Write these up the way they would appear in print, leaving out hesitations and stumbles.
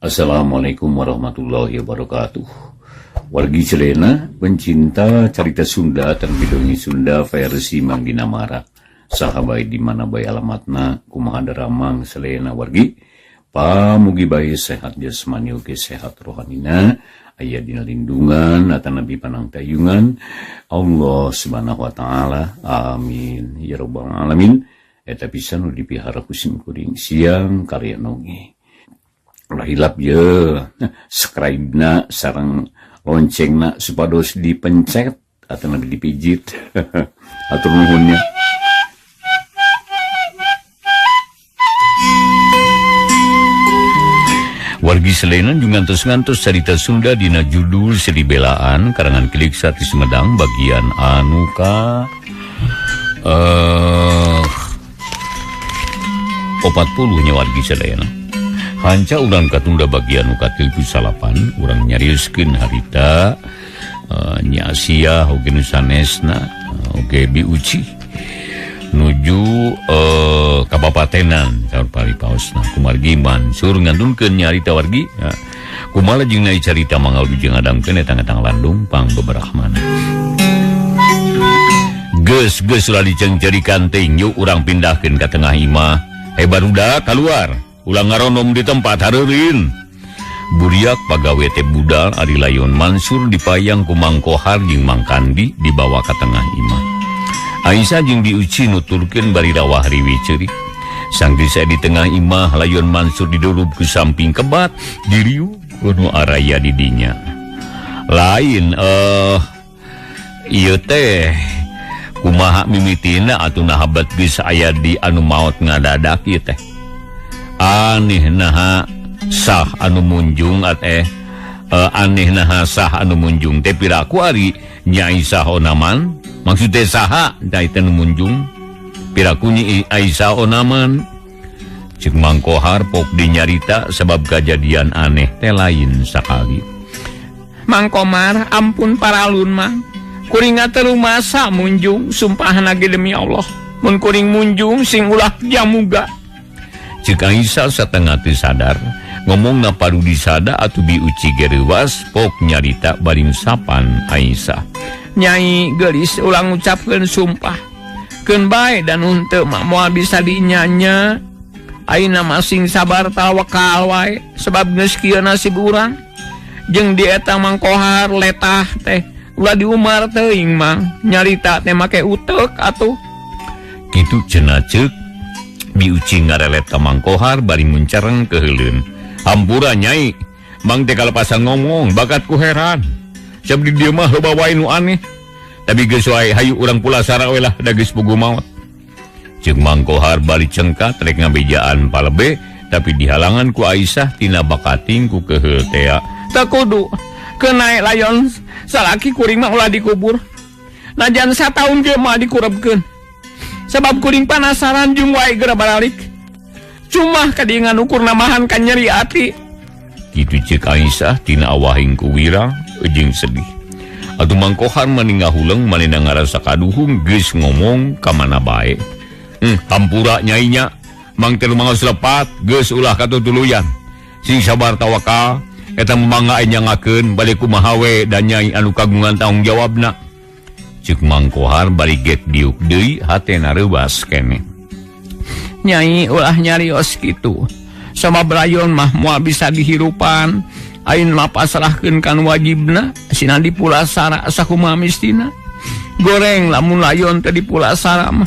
Assalamualaikum warahmatullahi wabarakatuh. Wargi Selena, pencinta carita Sunda dan bidongi Sunda versi Mang Dinamara. Saha bae di mana bae alamatna, kumaha daramang Selena wargi. Pamugi bae sehat jasmani oge sehat rohanina, aya dina lindungan atanapi panangtayungan Allah Subhanahu wa taala. Amin ya rabbal alamin. Eta pisan nu dipihara ku sim kuring siang kalian oge. Ulah hilap ye subscribe na sareng loncengna supados dipencet atau lebih dipijit. Atur nuhunnya. Wargi Selenan juga ngantos-ngantos carita Sunda dina judul Seri Belaan karangan Kilik Sati Sumedang bagian anuka 40 nya wargi Selenan. Hanca urang katunda bagian nu ka-38 urang nyarioskeun harita Nya Asia oge nu sanesna oge Bi Uci nuju kabapatenan saur paripaosna kumargi Mansur ngantunkeun nyarita wargi kumaha jeung nai carita mangga wilujeng ngadamkeun eta ngatang landung pang beberahmana. Geus geus ulah diceungceurikan teuing yuk urang pindahkeun ka tengah imah. Barudak kaluar ulah ngaronom di tempat hareureun. Buriak pagawe teh budal ari layon Mansur dipayang ku Mang Kohar jeung Mang Kandi dibawa ka tengah imah. Aisyah jeung diuci nuturkeun bari rawah riwi ceurik. Sanggeus aya di tengah imah layon Mansur didurub ku samping kebat diriu kudu araya di dinya. Lain ieu teh kumaha mimitina atuh nahabat geus aya di anu maot ngadadak ieu teh. Aneh naha sah anu munjung at aneh naha sah anu munjung teh piraku ari Nya Aisyah Onaman maksud teh saha da teh nu munjung piraku Nyi Aisyah Onaman. Cek Mang Kohar pok dinyarita sebab kajadian aneh teh lain sakali. Mang Komar ampun paralun Mang kuring teu rumasa munjung sumpahna ge demi Allah mun kuring munjung sing ulah jamuga. Cek Aisyah satengah teu sadar ngomongna paru disada atuh Bi Uci gereuwas pok nyarita bari sapan Aisyah. Nyai geulis ulah ngucapkeun sumpah keun bae dan henteu mah moal bisa dinyanya. Ayeuna mah sing sabar tawakal wae sebab geus kieu nasib urang jeung di eta Mang Kohar letah teh ulah diumar teuing Mang nyarita teh make uteuk atuh. Kitu cenah ceuk Bi Uci ngarelet ka Mang Kohar bari muncareng keheuleun. Hampura Nyai, Mang teh kalepasan ngomong bakat ku heran. Sabdi dieu mah loba wae nu aneh. Tapi geus wae hayu urang pulasara we lah da geus puguh maot. Ceuk Mang Kohar bari cengkat rek ngabejaan palebe tapi dihalangan ku Aisyah tina bakating ku keheul tea. Teu kudu keun naek layon salaki kuring mah ulah dikubur. Najan sataun ge mah dikurebkeun. Sebab kuring panasaran jeung wae geura baralik. Cuma kadingan ukur namahan ka nyeri ati. Kitu ceuk Aisyah tina awahing ku wirang jeung sedih. Atuh Mang Kohar mani ngahuleng manehna ngarasa kaduhung geus ngomong ka mana bae. Hampura nyai nya. Mang teh lumaos lepat geus ulah katutuluyan. Sing sabar tawakal eta mangga nyangakeun bade kumaha we dan nyai anu kagungan tanggung jawabna. Ceuk Mang Kohar bari get diuk deui hatena reuwas keneh. Nyai ulah nyarios kitu. Sama berayon mah moal bisa dihirupan. Ayeuna mah pasrahkeun kan wajibna sina dipulasara sakumaha mistina. Goreng lamun layon teh dipulasara mah.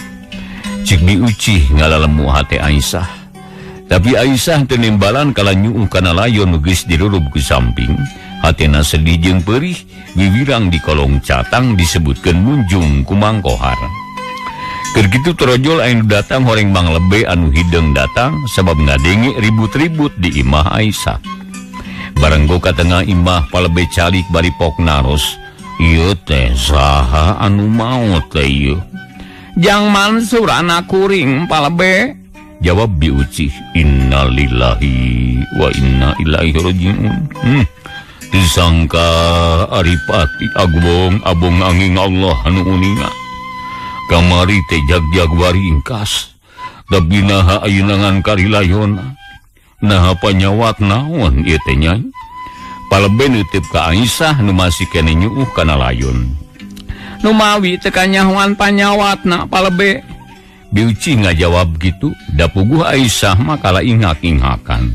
Ceuk Bi Uci ngalalemu hate Aisyah. Tapi Aisyah teu nembalan kala nyuuh kana layon nu geus dirurub ku samping. Hatena sedih jeung perih, wiwirang di kolong catang disebutkeun munjung ku Mang Kohar. Keur kitu torojol anu datang horeng Mang Lebe anu hideung datang sabab ngadenge ribut-ribut di imah Aisyah. Bareng go ka tengah imah palebe calik bari pok naros, ieu teh saha anu maot teh ieu? Jang Mansur anak kuring palebe. Jawab Bi Uci, innalillahi wa inna ilaihi rajiun. Disangka Aripati agbong abong angin Allah anu uninga. Kamari teh jag-jag waringkas. Tapi naha ayeuna ngan karilayona. Nah panyawat naon ieu teh Nyai? Palebe nitip ka Aisyah nu masih keneh nyuuh kana layon. Numawi teu kanyahoan panyawatna palebe. Biuci ngajawab gitu, da puguh Aisyah mah kala ingak-ingakan.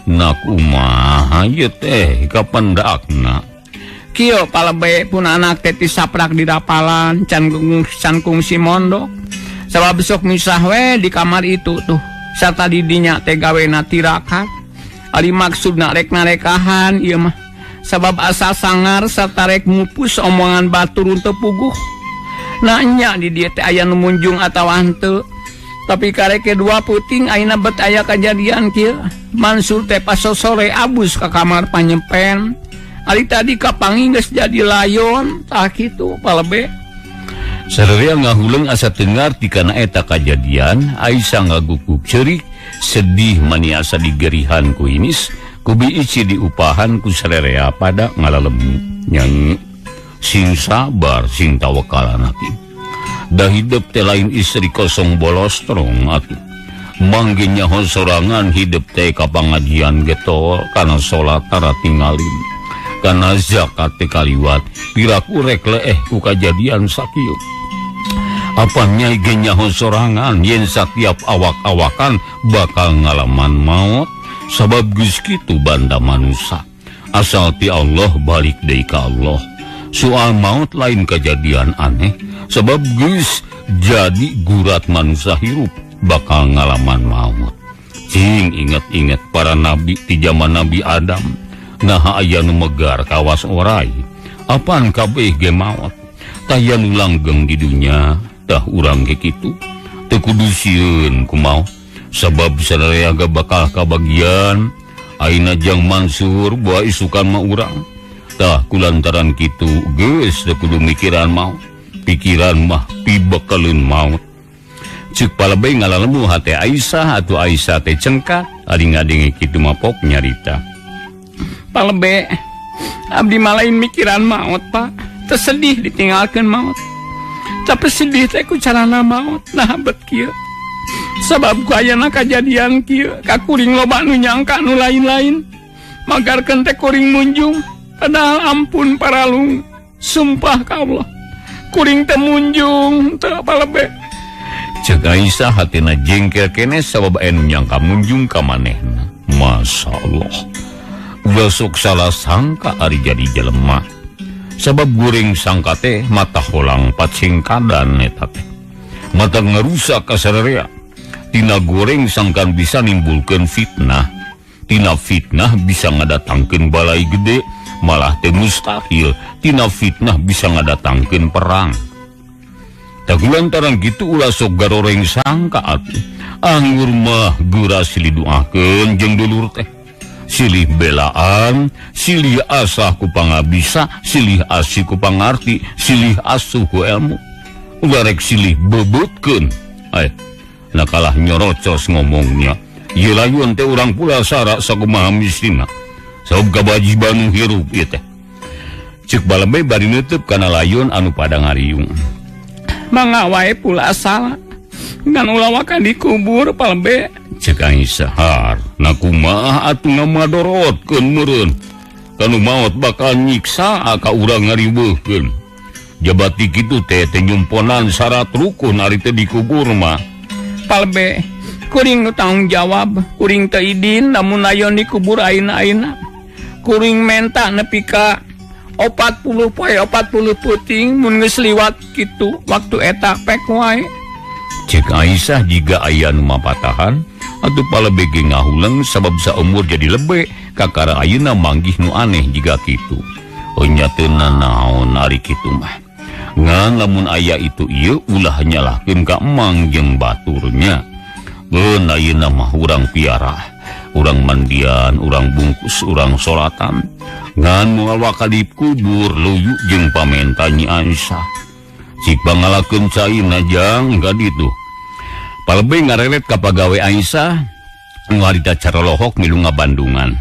Nah kumaha ieu teh kapendakna? Kieu palebe pun anak teh tisaprak di rapalan can kungsi mondok. Sabab sok misah we di kamar itu tuh. Sarta didinya teh gawena tirakat. Ari maksudna rek narekahan ieu mah. Sabab asa sangar sarta rek mupus omongan batur teu puguh. Nanya di dieu teh aya nu munjung atawa henteu. Tapi kareke dua puting ayeuna bet aya kajadian kieu. Mansur teh pas sore abus ka kamar panyepen. Ari tadi kapanggih geus jadi layon tah kitu palebe. Sararea ngahuleng asa teu ngarti kana eta kajadian, Aisyah ngaguguk ceurik, sedih mani asa digerihan ku Inis, ku biici diupahan ku sararea pada ngalalemu. Nyanyi sing sabar sing tawakal atuh. Da hidup teh lain istri kosong bolostrong atuh. Mangge nyaho sorangan hidup teh ka pangajian getol kana salat tara tingalin. Kana zakat teh kaliwat piraku rek leeh ku kajadian sakieu. Apa nyai ge nyaho sorangan yen satiap awak-awakan bakal ngalaman maot sabab geus kitu banda manusa. Asal ti Allah balik deui ka Allah. Soal maut lain kejadian aneh sebab geus jadi gurat manusia hirup bakal ngalaman maut. Cing ingat-ingat para nabi di zaman Nabi Adam. Nah aya nu megar kawas orai. Apaan kabeh ge maot. Tah nu langgeng di dunya tah urang ge kitu. Teu kudu sieun ku maot sabab sadaya bakal kabagian. Ayeuna jang Mansur buah isukan mah urang. Tah kulantaran kitu geus teu kudu mikiran maut. Pikiran mah pibekaleun maut. Ceuk palebe ngalalemu hate Aisyah atuh Aisyah teh cengkat ari ngadenge kitu mah pok nyarita. Palebe abdi mah lain mikiran maut Pak. Teu sedih ditinggalkeun maut. Tapi sedih teh ku carana maut nah bet kieu. Sabab ku ayana kajadian kieu ka kuring loba nu nyangka nu lain-lain. Magarkeun teh kuring munjung. Padahal ampun paralung, sumpah ka Allah, kuring teu munjung teu palebe. Ceuk Aisyah hatina jengkel keneh sabab aya nu nyangka munjung ka manehna. Masya Allah, ulah sok salah sangka ari jadi jelema. Sabab goreng sangka teh mata holang pacingkadan eta teh. Mata ngarusak ka sararea. Tina goreng sangkan bisa nimbulkeun fitnah. Tina fitnah bisa ngadatangkeun balai gede. Malah teh mustahil tina fitnah bisa ngadatangkeun perang. Tah lantaran kitu ulah sok garoreng sangka atuh. Anggur mah geura silih duakeun jeung dulur teh. Silih belaan, silih asah ku pangabisa, silih asih ku pangarti, silih asuh ku ilmu. Ulah rek silih bebeutkeun. Ay, nakalah nyorocos ngomongnya. Ieu layun teh urang pulasara sakumaha mistina. Sabab kawajiban hirup ieu teh. Ceuk balebe bari neuteub kana layun anu pada ngariung. Mangga wae pulasara. Ngan ulah waka dikubur palebe. Ceuk Aisyah, har, na kumaha atuh ngamadorotkeun meureun. Kanu maot bakal nyiksa ka urang ngariweuhkeun. Jabati kitu teh teh nyumponan syarat rukun ari teh dikubur mah. Palebe, kuring nu tanggung jawab, kuring teu idin lamun layon dikubur ayeuna-ayeuna. Kuring menta nepi ka 40 poe 40 peuting mun geus liwat kitu waktu eta pek wae. Ceuk Aisyah jiga aya nu mapatahan atuh palebe ge ngahuleng sabab saumur jadi lebe kakara ayeuna manggih nu aneh jiga kitu. Nya teu nanaon ari kitu mah. Ngan lamun aya itu ieu ulah nyalahkeun ka emang jeung baturnya. Beun ayeuna mah urang piara, urang mandian, urang bungkus, urang solatan. Ngan moal waka dikubur luyu jeung pamenta Nyi Aisyah. Cik pangalakeun caina jang ka ditu. Palebe ngareret ka pagawe Aisyah nu harita carolohok milu ngabandungan.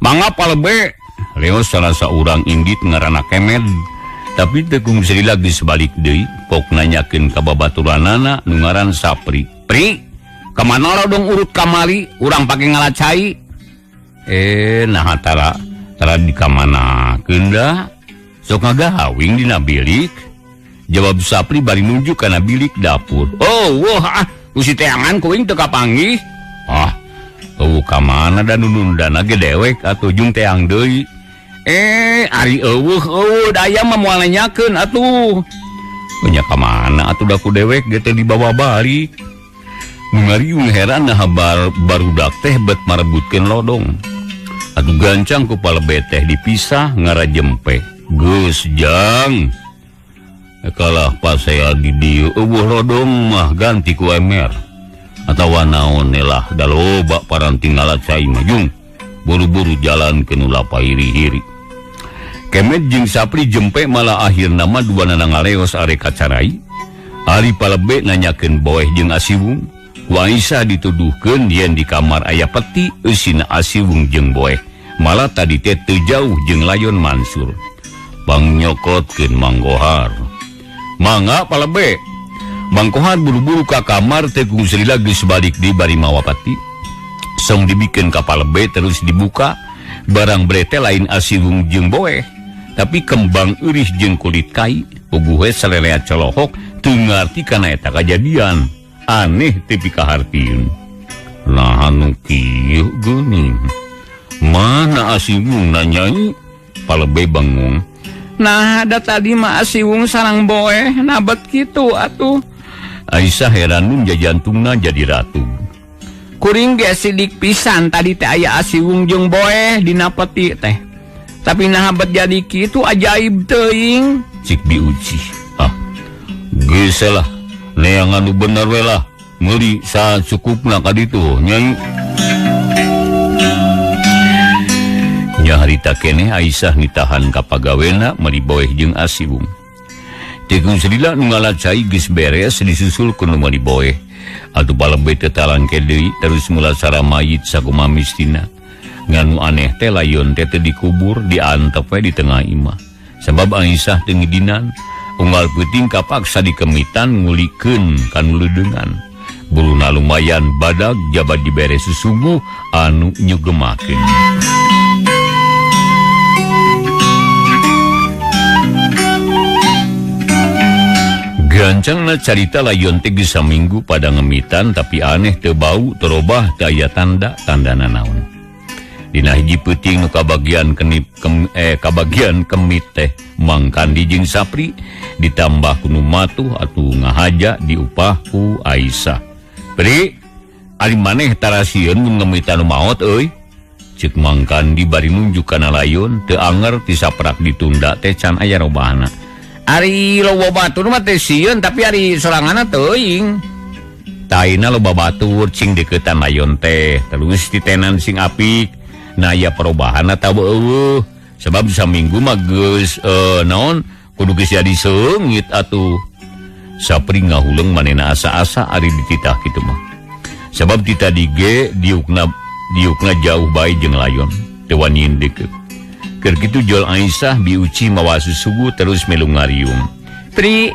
Mangga palebe, leo salah saurang indit ngaranna Kemed. Tapi teu kungsi lagi sebalik deui, pok nanyakeun ka babaturanana nu ngaran Sapri. Pri, kamana rodong urut kamari, urang pake ngalacai. Nah tara tara di kamanakeun da sok ngagahawing dina bilik. Jawab Sapri bari nunjuk kana bilik dapur. Oh wah ah ku si teangan kuing teu kapanggih. Ah eueuh ka mana da nunundana ge dewek atuh jeung teang deui. Ari eueuh eueuh da aya mah moal nanyakeun atuh. Nya ka mana atuh da ku dewek ge teu dibawa balik. Nu ngariung heran nah barudak teh bet marebutkeun lodong. Atuh gancang ku palebe teh dipisah ngarajempe. Geus jang. Kalah pasea di dieu eueuh lodong mah ganti ku emer. Atawa naon lah da loba paranti ngalat cai mah jung. Buru-buru jalan ke nu lapahiri-hiri. Kemet jeung Sapri jempe malah akhirna mah duanana ngaleos arek kacarai. Ari palebe nanyakeun boeh jeung Asiwung. Ku Aisyah dituduhkeun yen di kamar aya peti eusina Asiwung jeung boeh. Malah tadi teh teu jauh jeung Layon Mansur. Pangnyoklotkeun Mang Gohar. Mangga palebe. Mang Kohar buru-buru ka kamar teh kung salila geus balik di bari mawa peti. Song dibikeun ka palebe terus dibuka. Barang brete lain Asiwung jeung boeh, tapi kembang eurih jeung kulit kai. Puguhe salelea colohok teu ngarti kana eta kajadian. Aneh teu pikahartieun. Nah anu kieu geuning. Mana Asiwung nanyai? Palebe bangung. Nah da tadi mah Asiwung sareng boeh nabet kitu atuh. Aisyah heran mun jajantungna jadi ratu. Kuring ge sidik pisan tadi teh aya Asiwung jeung boeh dina peti teh. Tapi nah bet jadi kitu ajaib teuing. Cik biuci. Ah. Geus lah. Neangan nu bener we lah. Meuli sacukupna ka ditu nyai. Nya harita keneh Aisyah nitahan ka pagawena meuli boeh jeung Asiwung. Tekung salila nu ngalat cai geus beres disusul ku nu meuli boeh. Atuh palebe teu talangke deui terus mulasara mayit sakumaha mistina. Ngan nu aneh teh layon teh teu dikubur diantep we di tengah imah. Sabab Aisyah teu ngidinan unggal peuting kapaksa dikemitan ngulikeun ka nu leudeungan. Buruna lumayan badag jaba dibere susuguh anu nyugemakeun. Gancangna carita layon teh geus saminggu pada ngemitan tapi aneh teu bau terobah teu aya tanda tandana naon. Dina hiji peuting nu kabagian kabagian kemit teh Mang Kandi jeung Sapri ditambah ku nu matuh atuh ngahaja diupah ku Aisyah. Pri, ari maneh tarasieun mun ngemitan nu maot euy. Ceuk Mang Kandi bari nunjuk kana layon teu anger ti saprak ditunda teh can aya robahana. Ari loba batur mah teh sieun tapi ari soranganna teuing. Taina loba batur cing deukeutan layon teh terus ditenan sing apik. Nah aya perubahan atawa eueuh sebab saminggu mah geus naon kudu geus jadi seungit atuh. Sapri ngahuleung manehna asa-asa ari dititah kitu mah. Sebab ti tadi ge diukna jauh bae jeung layon teu wani deukeut. Keur kitu jol Aisyah biuci mawa susugu terus melu ngariung. Pri,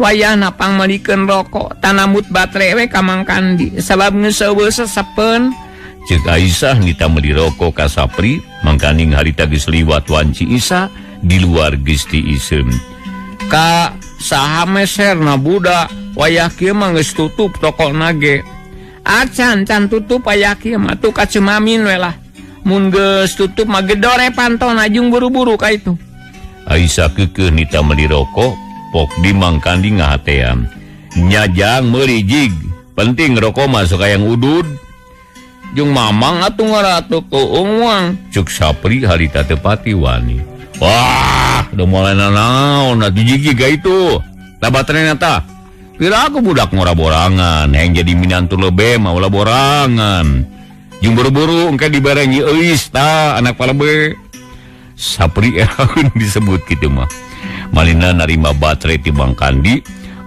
wayahna pangmeulikeun rokok tanamut batre we ka Mang Kandi sabab geus eueuh sesepeun. Ceuk Aisyah nita meuli rokok ka Sapri, mangkaning harita geus liwat wanci Isa di luar geus tiiseun. Ka saha meserna budak wayah kieu mah geus tutup tokona ge. Acan can tutup aya kieu mah tuh ka Cemamin we lah. Mun geus tutup mah gedore pantona jeung buru-buru ka itu. Aisyah keukeuh nita meuli rokok, pok di Mang Kandi ngahatean. Nyajang meuli jig, penting rokok mah sok hayang udud. Jeung mamang atuh ngaratu keungwang. Cuk Sapri harita teu pati wani. Wah, udah mulai nanaon atuh jig ga itu. Tah baterena tah. Pira aku budak ngora borangan, hayang jadi minantu lebe mah ulah borangan. Jeung buru-buru engke dibere nyi euis tah anak palebe. Sapri eraun disebut kitu mah. Malina narima baterai ti Mang Kandi,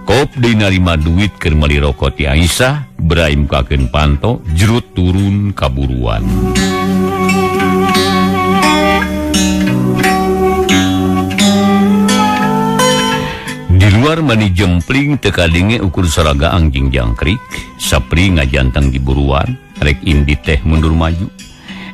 kop deui narima duit keur meuli rokok ti Aisyah, brai mukakeun panto, jerut turun kaburuan. Di luar mani jempling teu kadenge ukur saraga anjing jangkrik, Sapri ngajantang di buruan, rek indi teh mundur maju.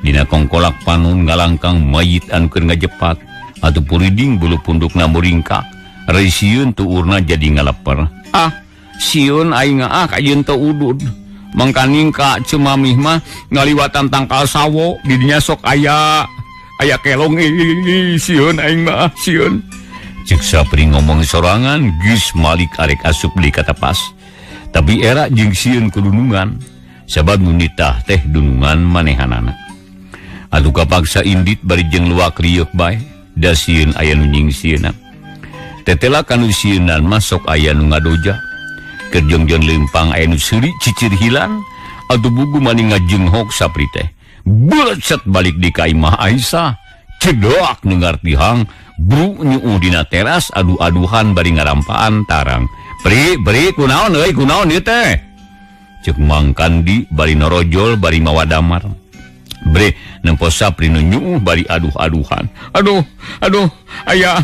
Dina kongkolak panon ngalangkang mayit anu keur ngajepat atuh puriding bulu pundukna muringkak. Reusieun tuurna jadi ngaleper. Ah, sieun aing ah kajeun teu udud. Mangkaning ka Cemamih mah ngaliwatan tangkal sawo di dinya sok aya aya kelong sieun aing mah sieun. Cek Sapri ngomong sorangan geus malik arek asup deui ka tepas. Tapi era jeung sieun kudunungan sabab nu nitah teh dunungan manehanana. Atuh kapaksa indit bari jeung luak rieuk bae da sieun aya nu nyingsieunan. Tetela kanu sieunan mah sok aya nu ngadoja. Keur jongjon leumpang aya nu seuri cicir hilang atuh bugu mani ngajenghok Sapri teh. Belecet balik di ka imah Aisyah. Cedak nengar tihang bru nyuu dina teras adu-aduhan bari ngarampaan tarang. Pri, beri kunaon euy, kunaon ieu teh? Ceuk Mang Kandi bari norojol bari mawa damar. Bre nempo Sapri nu nyuuh bari aduh-aduhan. Aduh, aduh, aya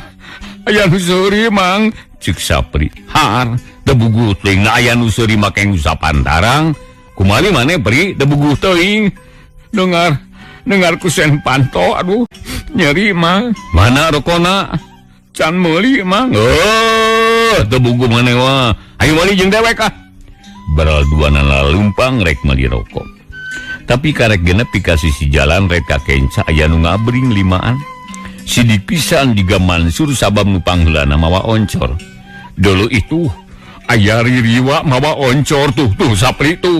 aya nu seuri Mang, ceuk Sapri. Har, teu buguh teuing na aya nu seuri make ngusapan tarang. Kumali maneh Pri, teu buguh teuing. Dengar dengar ku sen panto, aduh, nyeri Mang. Mana rokona? Can meuli Mang. Oh, teu buguh maneh mah. Hayu meuli jeung dewek ah. Baral duanana leumpang rek meuli rokok. Tapi karek genep ka sisi jalan rek ka kenca aya nu ngabring limaan. Sidik pisan diga Mansur sabab nu pangheulana mawa oncor. Dulu itu aya ririwa mawa oncor tuh tuh Sapri tuh.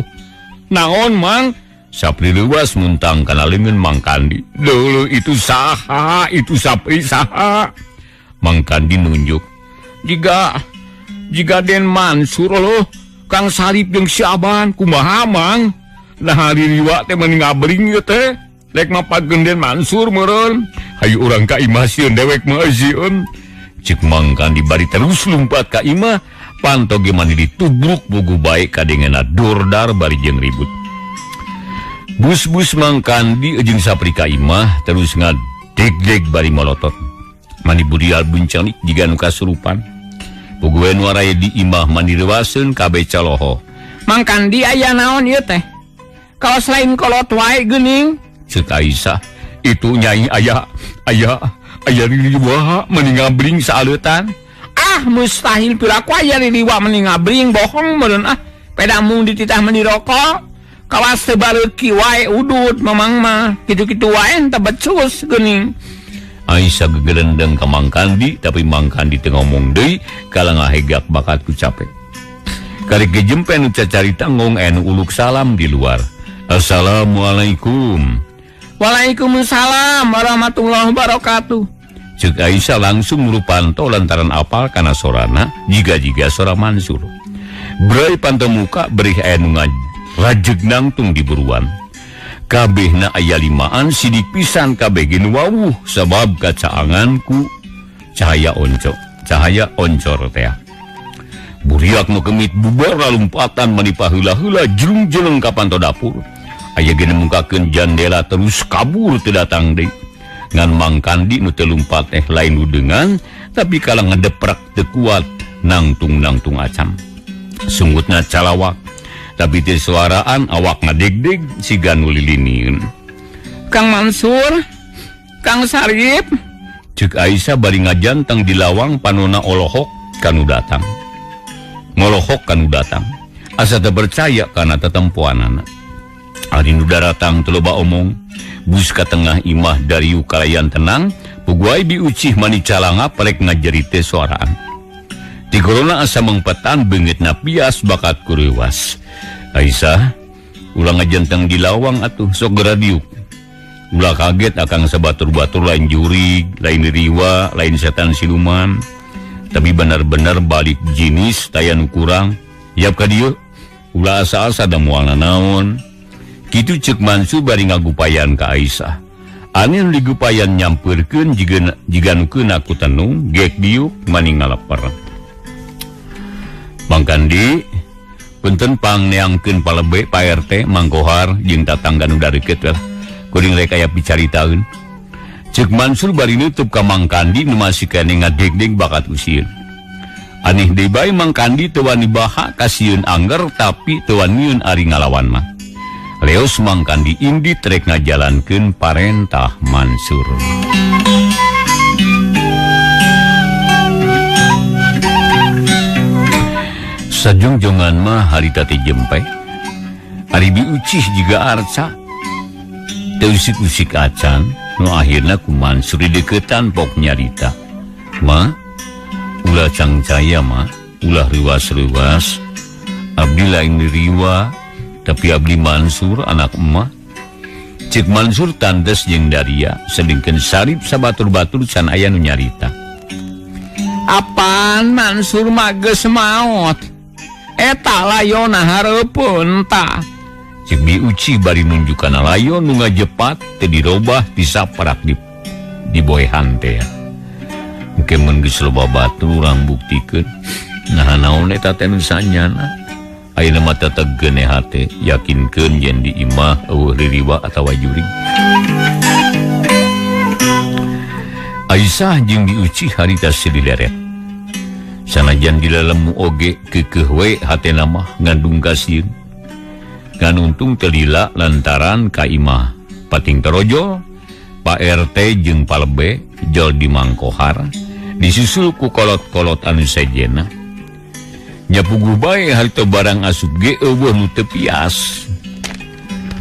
Naon Mang? Sapri leuwas muntang kana leungeun Mang Kandi. Dulu itu saha, itu Sapri saha. Mang Kandi nunjuk. Jiga jiga Den Mansur loh, Kang Sarip jeung si Aban kumaha Mang? Nah ririwa teh meni ngabring ieu teh. Rek mapageun Den Mansur meureun. Hayu urang ka imah sieun dewek mah sieun. Ceuk Mang Kandi bari terus lumpat ka imah, panto ge mani ditubruk bugu bae kadengena dordar bari jeung ribut. Bus-bus Mang Kandi jeung Sapri ka imah terus ngadeg-deg bari molotot. Mani burial buncanik jiga nu kasurupan. Puguh nu araya di imah mani reuaseun kabeh caloho. Mang Kandi aya naon ieu teh? Kalau selain kolot wae geuning. Ceuk Aisyah, itu nyai aya aya aya ririwa meni ngabring saaleutan. Ah mustahil piraku aya ririwa meni ngabring bohong meureun ah. Peda mung dititah meni rokok. Kawas teu bareuki wae udud mamang mah kitu-kitu wae teu becus geuning. Aisyah gegelendeng ka Mang Kandi tapi Mang Kandi teu ngomong deui kala ngahegak bakat ku capek. Karek ge jempe nu cacarita ngong aya nu uluk salam di luar. Assalamualaikum. Waalaikumsalam warahmatullahi wabarakatuh. Ceuk Aisyah langsung rupanto lantaran apal kana sorana jiga-jiga sora Mansur. Brai panto muka berih aya nu rajeg nangtung di buruan. Kabehna aya limaan sidik pisan kabeh ge nu wawuh sabab kacaangan ku cahaya onco, cahaya oncor teh. Buriak nu kemit bubar lalumpatan mani paheula-heula jelung-jeleng ka panto dapur. Aya ge nemungkakeun jandela terus kabur teu datang deui. Ngan Mang Kandi nu teu lumpat teh lain udengan tapi kala ngedeprak teu kuat nangtung-nangtung acam. Sungutna calawak tapi teu suaraan awak ngadegdeg siga nu liliniun. Kang Mansur, Kang Sarip, ceuk Aisyah bari ngajanteng di lawang panona olohok kanu datang. Molohok kanu datang. Asa teu percaya kana tetempoanana. Ari nu daratang teu loba omong, bus ka tengah imah dariu kalayan tenang, puguai diucih mani calangap rek ngajerite suaraan. Ti korona asa mengpetan beungeutna pias bakat kureuwas. Aisyah ulah ngajenteng di lawang atuh sok geura diuk. Ulah kaget akang sabatur-batur lain jurig, lain riwa, lain setan siluman. Tapi benar-benar balik jinis taya nu kurang. Yap ka dieu ulah asa-asa da moal nanaon. Kitu ceuk Mansur bari ngagupayan ka Aisyah. Ane nu digupayan nyampeurkeun jiga nu keuna ku tenung gek diuk mani ngaleper. Mang Kandi punten pangneangkeun palebe Pak RT Mang Kohar jeung tatangga nu dareukeut lah. Kuring rek aya picaritaeun. Ceuk Mansur bari nutup ka Mang Kandi nu masih keneh ngadegdeg bakat usieun. Aneh deui bae Mang Kandi teu wani baha kasieun angger tapi teu waniun ari ngalawan mah. Leos mangkan diindit rek ngajalankeun parentah Mansur. Sajungjongan mah harita teh jempe. Ari biucih jiga arca. Teu usik-usik acan, nu akhirna ku Mansur dideukeutan pok nyarita. Ma, ulah cangcaya ma, ulah reuwas-reuwas. Abdi lain riwa, tapi abdi Mansur anak emak. Cek Mansur tandes jeung Daria, sedengkeun Sarip sabatur-batur can aya nu nyarita. Apaan Mansur mah geus maot? Eta layona hareupeun tah. Cek Bi Uci bari nunjuk kana layon nu ngajepat teu dirobah disaprak di boehan teh. Engke mun geus loba batur urang buktikeun. Nah naon eta teh nu sanyana? Ayeuna mah tetegeun hate, yakinkeun yen di imah eueuh ririwa atawa jurig. Aisyah jeung Bi Uci harita silileret. Sanajan dilalemu oge keukeuh we hatena mah ngandung kasieun. Ngan untung teu lila lantaran ka imah pating tarojol, Pak RT jeung Palebe jol di Mangkohar disusul ku kolot-kolot anu sejenna. Nya puguh bae harita barang asup ge eueuh nu teu pias.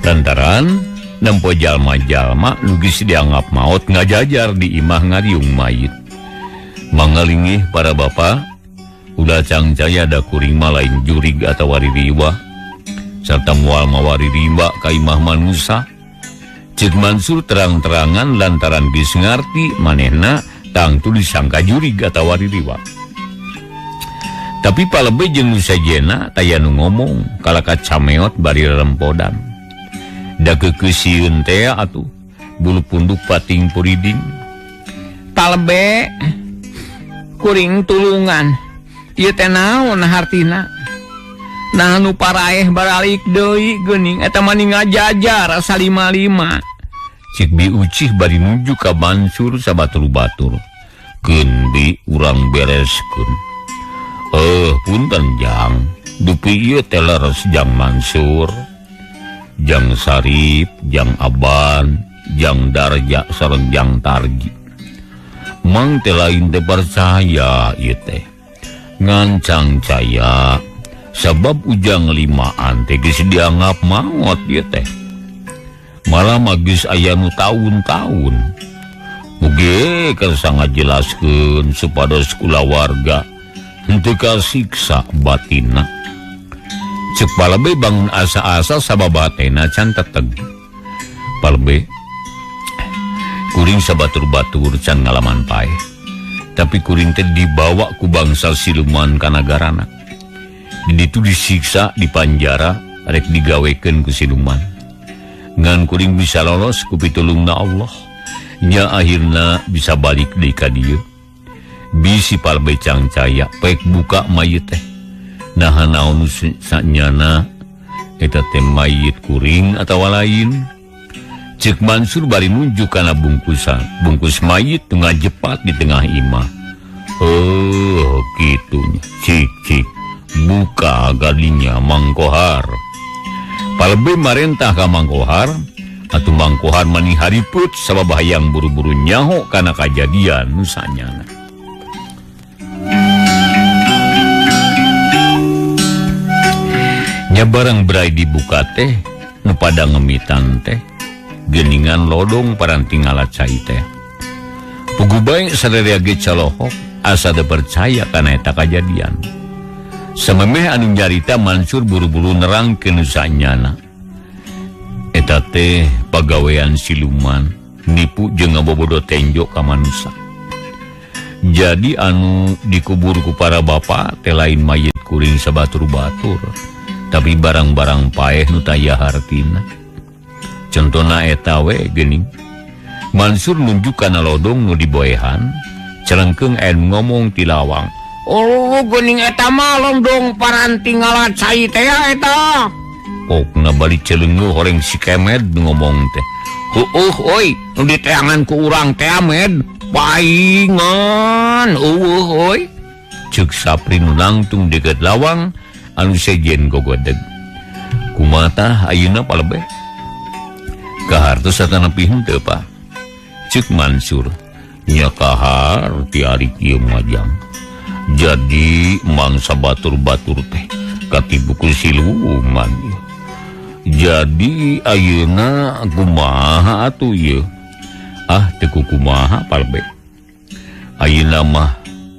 Lantaran nempo jalma-jalma nu geus dianggap maot ngajajar di imah ngariung mayit. Mangalingih para bapa, ulah cangcaya da kuring mah lain jurig atawa ririwa sarta moal mawari rimba ka imah manusa. Cek Mansur terang-terangan lantaran geus ngarti manehna tangtu disangka jurig atawa ririwa. Tapi palebe jeung nu sajena taya nu ngomong kalaka cameot bari rempodan. Da keukeuh teh atuh bulu punduk pating puriding. Palebe kuring tulungan. Ieu teh naon hartina? Nah nu paraeh baralik deui geuning eta mah ngajajar salima-lima. Cik Bi Ucih bari nuju ka Mansur sabatur-batur. Keun bi urang bereskeun. Punten jang, dupi ieu teh leres jang Mansur, jang Sarip, jang Aban, jang Darja sareng jang Tarji. Mang teh lain teh percaya ieu teh. Ngancang caya sabab ujang limaan teh geus dianggap maot ieu teh. Malah mah geus aya nu taun-taun. Mugi kersa ngajelaskeun supados kulawarga henteu kasiksa batinna. Cek Palebe bangun asa-asa sabab hatena can teteg. Palebe kuring sabatur-batur can ngalaman paeh. Tapi kuring teh dibawa ku bangsa siluman ka nagarana. Di ditu disiksa, dipanjara, rek digawekeun ku siluman. Ngan kuring bisa lolos ku pitulungna Allah. Nya akhirna bisa balik deui ka dieu. Bisi Palebe cangcaya pek buka mayit teh. Nah naon sanyana eta teh mayit kuring atawa lain. Cek Mansur bari nunjuk kana bungkusan, bungkus mayit nu ngajepat di tengah imah. Oh, kitunya. Cik cik buka gadinya Mangkohar. Palebe marentah ka Mangkohar, atuh Mangkohar mani hariput sabab hayang buru-buru nyaho kana kajadian nu sanyana. Nya barang berai dibuka teh nu pada ngemitan teh geuningan lodong paranti ngalacai teh. Puguh bae sararea ge calohok asa teu percaya kana eta kajadian. Samemeh anu nyarita Mansur buru-buru nerangkeun nu sanyana. Eta teh pagawean siluman nipu jeung ngabobodo tenjo ka manusa. Jadi anu dikubur ku para bapa teh lain mayit kuring sabatur-batur, tapi barang-barang paeh nu taya hartina. Contona eta we geuning. Mansur nunjuk kana lodong nu diboehan, celengkeung anu ngomong ti lawang. Oh, geuning eta mah londong paranti ngalacai teh eta. Pokna bari celengeuh horeng si Kemed ngomong teh. Heueuh euy, nu diteangan ku urang teh Med. Paingan eueuh euy. Ceuk Sapri nu nangtung deukeut lawang anu sejen gogodeg. Kumaha ayeuna palebeh? Kahartos satanapi henteu Pak? Ceuk Mansur. Nya kahar ti ari kieu majang. Jadi mangsa batur-batur teh katipu ku siluman. Jadi ayeuna kumaha atuh ieu? Ah teu kumaha palebeh. Ayeuna mah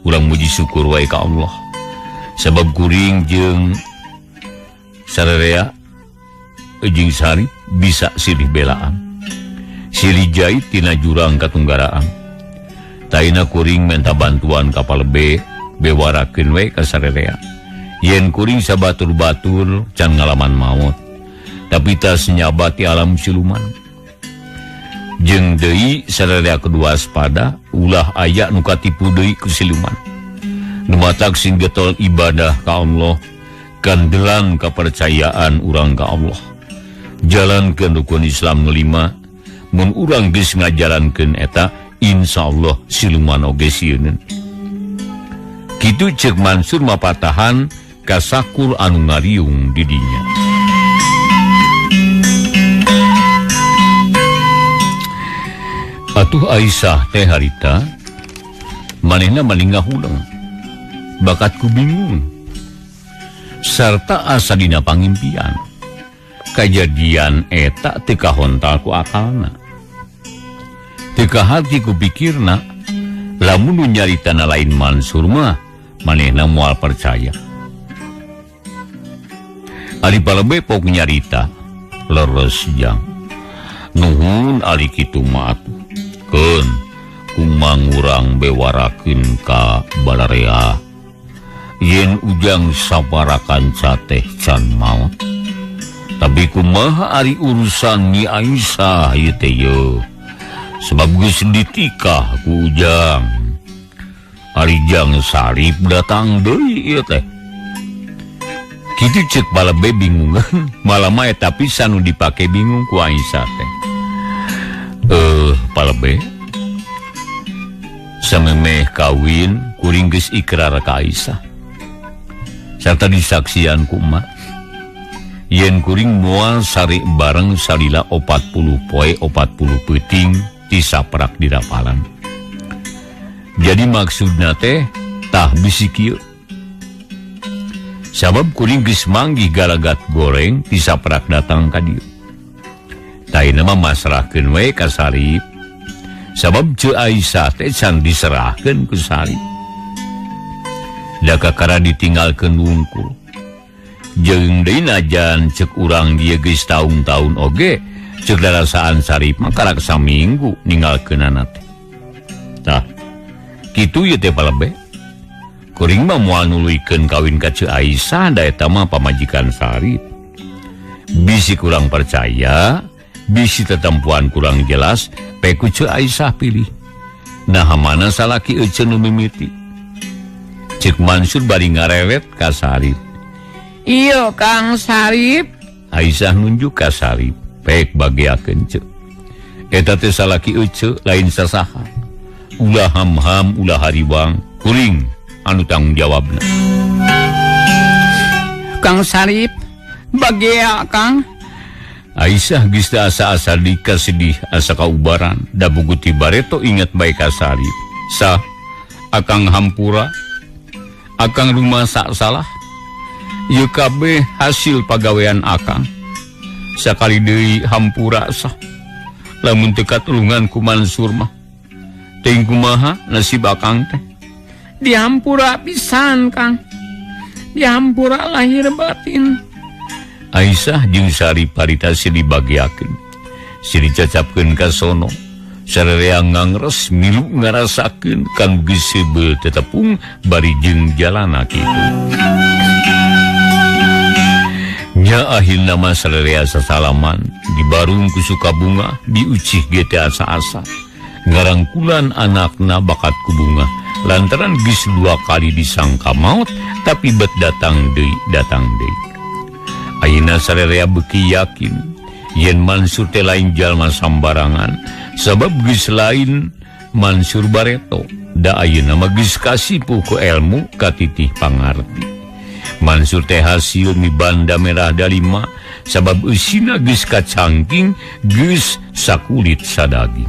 urang muji syukur wae ka Allah. Sabab kuring jeung sararea jeung Sarip bisa silih belaan. Silih jait tina jurang katunggaraan. Taina kuring menta bantuan ka palebe bewarakeun we ka sararea. Yen kuring sabatur-batur can ngalaman maot. Tapi tas nyabati alam siluman. Jeung deui sararea kedua waspada ulah aya nu katipu deui ku siluman. Nu matak sing getol ibadah ka Allah, kandelan kepercayaan urang ka Allah. Jalankeun rukun Islam nu 5, mun urang geus ngajalankeun eta insyaallah siluman oge sieun. Kitu ceuk Mansur mapatahan ka sakur anu ngariung di dinya. Atuh Aisyah teh harita manehna malingah hudang bakatku bingung sarta asa dina pangimpian. Kajadian eta teu kahontal ku akalna, teu kaharti ku pikirna. Lamun nu nyaritana lain Mansur mah manehna moal percaya. Ari palebe pok nyarita leres jang nuhun ari kitu mah atuh. Keun kumangurang bewarakeun ka balarea yen ujang saparakanca teh can maot. Tapi kumaha ari urusan Nyi Aisyah ieu teh ye? Sebab geus ditikah ku ujang. Ari jang Sarip datang deui ieu teh. Kitu ceuk palebe bingungan, malah mah eta pisan nu dipake bingung ku Aisyah teh. Palebe samemeh kawin kuring geus ikrar ka Aisyah sarta disaksian ku emak yen kuring moal sare bareng salila 40 poe 40 peuting ti saprak dirapalan. Jadi maksudna teh tah bisi kieu. Sabab kuring geus manggih galagat goreng ti saprak datang ka dieu. Taina mah masrahkeun we ka Sarip. Sabab Ceu Aisyah teh can diserahkeun ku Sarip. Da kakara ditinggalkeun wungkul. Jeung deui najan ceuk urang dieu geus taun-taun oge, ceuk darasaan Sarip mah karak saminggu ninggalkeunana teh. Tah, kitu ieu teh palebe. Kuring mah moal nuluykeun kawin ka Ceu Aisyah da eta mah pamajikan Sarip. Bisi kurang percaya, bisi tetempuan kurang jelas, peku Ceu Aisyah pilih. Nah mana salaki ece nu mimiti. Ceuk Mansur bari ngarewet ka Sarip. Iyo Kang Sarip. Aisyah nunjuk ka Sarip, pek bagiakeun ceu. Eta teh salaki ece lain sasaha. Ulah ham-ham ulah hariwang, kuring anu tanggung jawabna. Kang Sarip, bagia Kang. Aisyah geus teu asa-asa dika sedih asa kaubaran, da buguti bareto inget bae ka Sarip. Sah, akang hampura, akang rumasa salah. Ieu kabeh hasil pagawean akang. Sakali deui hampura sah. Lamun teu katulungan ku Mansur mah, teuing kumaha nasib akang teh. Dihampura pisan Kang. Dihampura lahir batin. Aisyah jeung Sarip harita silih bagiakeun. Silih cacapkeun ka sono. Sararea ngangres milu ngarasakeun kang geus seubeuh tetepung bari jeung jalana kitu. Nya akhirna mah sararea sasalaman dibarung ku sukabunga diucih ge teh asa-asa. Ngarangkulan anakna bakat ku bunga lantaran geus 2 kali disangka maot tapi bet datang deui datang deui. Ayeuna sararea beuki yakin yen Mansur teh lain jalma sambarangan sabab geus lain Mansur bareto da ayeuna mah geus kasipu ku elmu katitih pangarti. Mansur teh hasil mibanda merah dalima Sabab eusina geus kacangking geus sakulit sadaging.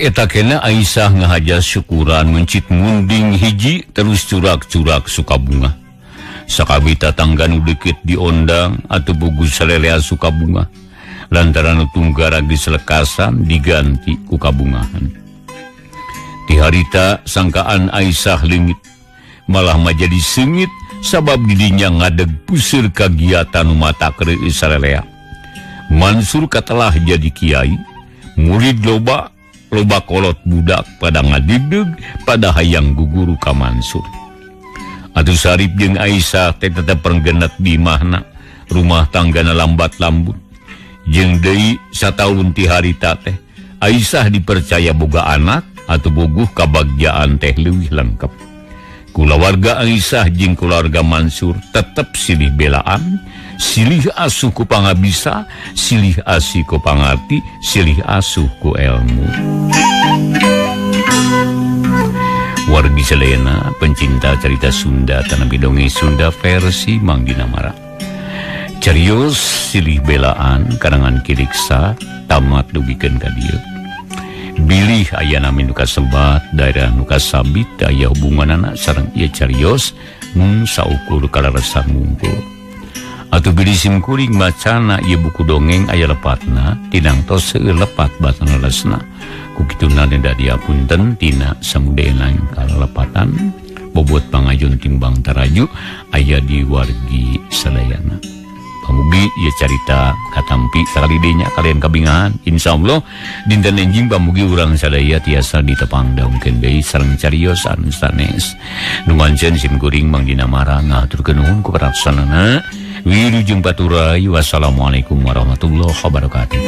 Eta kena Aisyah ngahaja syukuran mencit munding hiji terus curak-curak sukabunga. Sakabeh tatangga nu deukeut diondang atuh bugu salelea sukabunga. Lantaran nu tunggara geus lekasan diganti ku kabungahan. Ti harita sangkaan Aisyah leungit malah majadi seungit sabab didinya ngadeg puseur kagiatan nu mata kreueus salelea. Mansur katelah jadi kiai, murid loba loba kolot budak pada ngadideg pada hayang guguru ka Mansur. Atuh Sarip jeung Aisyah teh tetep perenggenet di imahna, rumah tanggana lambat lambut. Jeung deui sataun ti harita teh Aisyah dipercaya boga anak atuh boguh kabagjaan teh leuwih lengkap. Kulawarga Aisyah jeung kulawarga Mansur tetep silih belaan, silih asuh ku pangabisa, silih asih ku pangarti, silih asuh ku elmu. Wargi sadayana pencinta cerita Sunda tanah dongeng Sunda versi Mang Dinamara. Carios silih belaan karangan Kiriksa tamat dugikeun ka dieu. Bilih aya nami nu kasebat daerah nu kasabit aya hubunganana sareng ieu carios mung saukur kaleresan mungkul. Atuh bilih simkuring macana ieu buku dongeng aya lepatna tinang tos seueur lepat batana lesna. Ku kituna neda diapunten tina samudayana kalepatan bobot pangajun timbang taraju aya di wargi sadayana. Pamugi ieu carita katampi sakali deui nya kalian kabingahan. Insyaallah dinten enjing pamugi urang sadaya tiasa ditepang daungkeun deui sareng carios anu sanes. Nu mancen simkuring Mang Dinamara ngahaturkeun nuhun ku parapsanana. Wilujeng paturay. Wassalamualaikum warahmatullahi wabarakatuh.